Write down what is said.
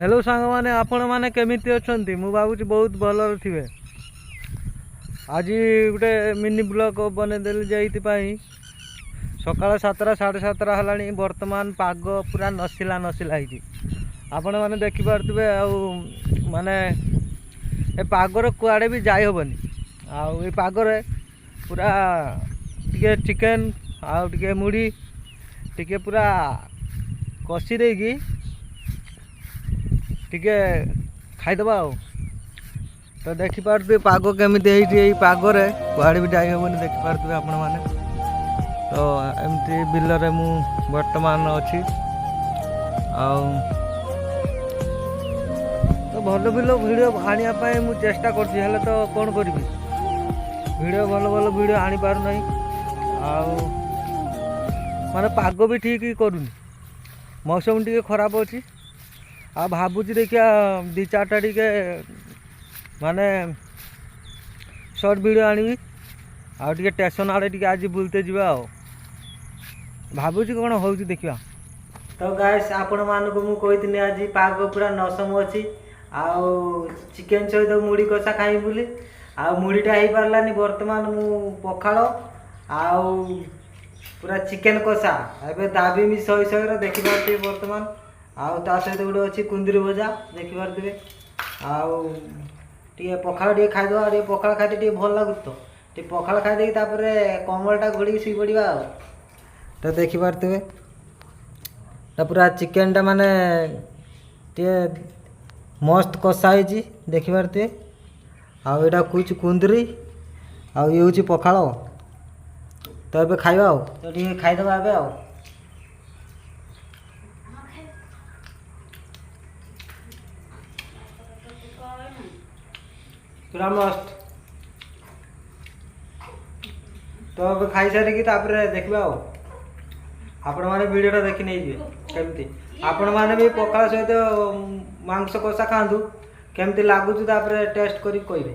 Hello ସାଙ୍ଗମାନେ, ଆପଣମାନେ କେମିତି ଅଛନ୍ତି? ମୁଁ ଭାବୁଛି ବହୁତ ଭଲରେ ଥିବେ। ଆଜି ଗୋଟେ ମିନି ବ୍ଲଗ୍ ବନେଇଦେଲି ଯେ ଏଇଥିପାଇଁ, ସକାଳ 7ଟା 7:30 ହେଲାଣି। ବର୍ତ୍ତମାନ ପାଗ ପୁରା ନସିଲା ନସିଲା ହେଇଛି, ଆପଣମାନେ ଦେଖିପାରୁଥିବେ। ଆଉ ମାନେ ଏ ପାଗରେ କୁଆଡ଼େ ବି ଯାଇ ହେବନି। ଆଉ ଏ ପାଗରେ ପୁରା ଟିକେ ଚିକେନ୍ ଆଉ ଟିକେ ମୁଢ଼ି ଟିକେ ପୁରା କଷି ଦେଇକି ଟିକେ ଖାଇଦେବା। ଆଉ ତ ଦେଖିପାରୁଥିବେ ପାଗ କେମିତି ହେଇଛି। ଏଇ ପାଗରେ କୁଆଡ଼େ ବି ଯାଇ ହେବନି, ଦେଖିପାରୁଥିବେ ଆପଣମାନେ। ତ ଏମିତି ବିଲରେ ମୁଁ ବର୍ତ୍ତମାନ ଅଛି। ଆଉ ତ ଭଲ ଭଲ ଭିଡ଼ିଓ ଆଣିବା ପାଇଁ ମୁଁ ଚେଷ୍ଟା କରୁଛି, ହେଲେ ତ କ'ଣ କରିବି, ଭିଡ଼ିଓ ଭଲ ଭଲ ଭିଡ଼ିଓ ଆଣିପାରୁନାହିଁ। ଆଉ ମାନେ ପାଗ ବି ଠିକ୍ କରୁନି, ମୌସମ ଟିକେ ଖରାପ ଅଛି। ଆଉ ଭାବୁଛି ଦେଖିବା ଦୁଇ ଚାରିଟା ଟିକେ ମାନେ ସର୍ଟ ଭିଡ଼ିଓ ଆଣିବି ଆଉ ଟିକେ ଷ୍ଟେସନ୍ ଆଡ଼େ ଟିକେ ଆଜି ବୁଲତେ ଯିବା। ଆଉ ଭାବୁଛି କ'ଣ ହେଉଛି ଦେଖିବା। ତ ଗାଇସ୍, ଆପଣମାନଙ୍କୁ ମୁଁ କହିଥିଲି ଆଜି ପାଗ ପୁରା ନସମ ଅଛି ଆଉ ଚିକେନ୍ ସହିତ ମୁଢ଼ି କଷା ଖାଇବି ବୋଲି। ଆଉ ମୁଢ଼ିଟା ହେଇପାରିଲାନି। ବର୍ତ୍ତମାନ ମୁଁ ପଖାଳ ଆଉ ପୁରା ଚିକେନ୍ କଷା ଏବେ ଦାବିମି ଶହେ ଶହେର, ଦେଖିପାରୁଥିବେ ବର୍ତ୍ତମାନ। ଆଉ ତା ସହିତ ଗୋଟେ ଅଛି କୁନ୍ଦୁରି ଭଜା, ଦେଖିପାରୁଥିବେ। ଆଉ ଟିକେ ପଖାଳ ଟିକେ ଖାଇଦେବା। ଟିକେ ପଖାଳ ଖାଇତେ ଟିକେ ଭଲ ଲାଗୁଛି। ତ ଟିକେ ପଖାଳ ଖାଇଦେଇକି ତାପରେ କମ୍ବଳଟା ଘୋଡ଼ିକି ଶୋଇପଡ଼ିବା। ଆଉ ତ ଦେଖିପାରୁଥିବେ ତା ପୁରା ଚିକେନଟା ମାନେ ଟିକେ ମସ୍ତ କଷା ହେଇଛି, ଦେଖିପାରୁଥିବେ। ଆଉ ଏଇଟା କହୁଛି କୁନ୍ଦୁରି ଆଉ ଇଏ ହେଉଛି ପଖାଳ। ତ ଏବେ ଖାଇବା ଆଉ ତ ଟିକେ ଖାଇଦେବା ଏବେ। ଆଉ ପୁରା ମସ୍ତ। ତ ଏବେ ଖାଇସାରିକି ତାପରେ ଦେଖିବା। ଆଉ ଆପଣମାନେ ଭିଡ଼ିଓଟା ଦେଖି ନେଇଯିବେ କେମିତି। ଆପଣମାନେ ବି ପଖାଳ ସହିତ ମାଂସ କଷା ଖାଆନ୍ତୁ, କେମିତି ଲାଗୁଛି ତାପରେ ଟେଷ୍ଟ କରିକି କହିବେ।